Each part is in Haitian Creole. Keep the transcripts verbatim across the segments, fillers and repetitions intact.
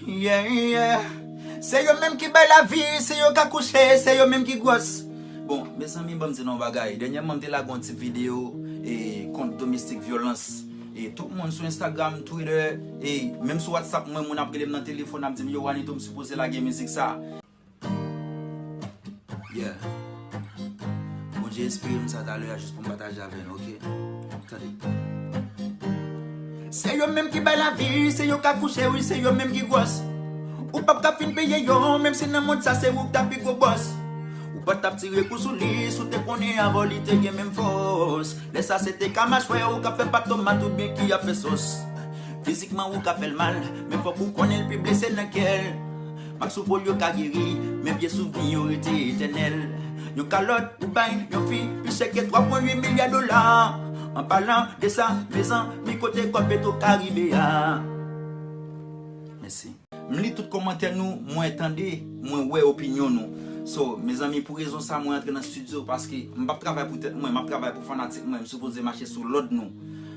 Yeah, yeah. Se yo menm ki bay lavi, se yo ka kouche, se yo menm ki gwòs. Bon, mezanmi, ban m di nou yon bagay. Dènyèman, m te lage yon ti videyo e kont domestik vyolans. E tout moun sou Instagram, Twitter, e menm sou WhatsApp, mwen, moun ap rele m nan telefòn, ap di m, "Yo, Wanito, m sipoze lage mizik sa." Yeah. Bondye enspire m sa talè a jis pou m pataje avè nou, oke? Tande. Se yo menm ki bay lavi, se yo ka kouche, wi, se yo menm ki gwòs. Ou p ap ka fin peye yo, menm si nan mond sa se ou k ta pi gwo bòs. Ou pa t ap tire kou sou li, si w te konnen avè w li te gen menm fòs. Lè sa se te ka machwè ou k ap fè pat tomat oubyen ki ap fè sòs. Fizikman ou ka fè l mal, men fòk ou konnen l pi blese nan kè l. Mak sou po l yo ka geri, men vye souvni yo rete etènèl. Yon kalòt ou bay yon fi pi chè ke twa pwen uit milya dola. An palan de sa, mezanmi, kote kòb Petro Karibe a? Mèsi. M li tout kòmantè nou, mwen tande, mwen wè opinyon nou. So, mezanmi, pou rezon sa, mwen antre nan estidyo paske m p ap travay pou tèt mwen, m ap travay pou fanatik mwen, m sipoze mache sou lòd nou.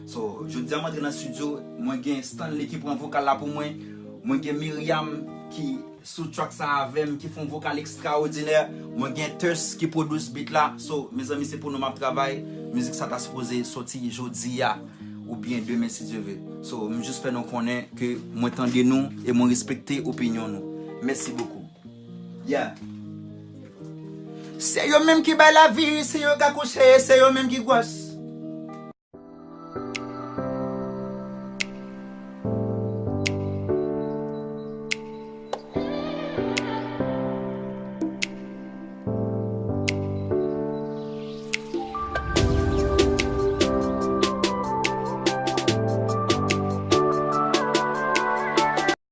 So, jodi a m antre nan estidyo, mwen gen Stanley ki pran vokal la pou mwen, mwen gen Myriam ki sou track sa avè m, ki fè yon vokal ekstraòdinè, mwen gen Ters ki pwodui beat la. So, mezanmi, se pou nou m ap travay, mizik sa ta sipoze sòti jodi a oubyen demen si Dye ve. So, m jis fè nou konnen ke mwen tande nou e mwen respekte opinyon nou. Mèsi bokou. Yeah. Se yo menm ki bay lavi, se yo ka kouche, se yo menm ki gwòs.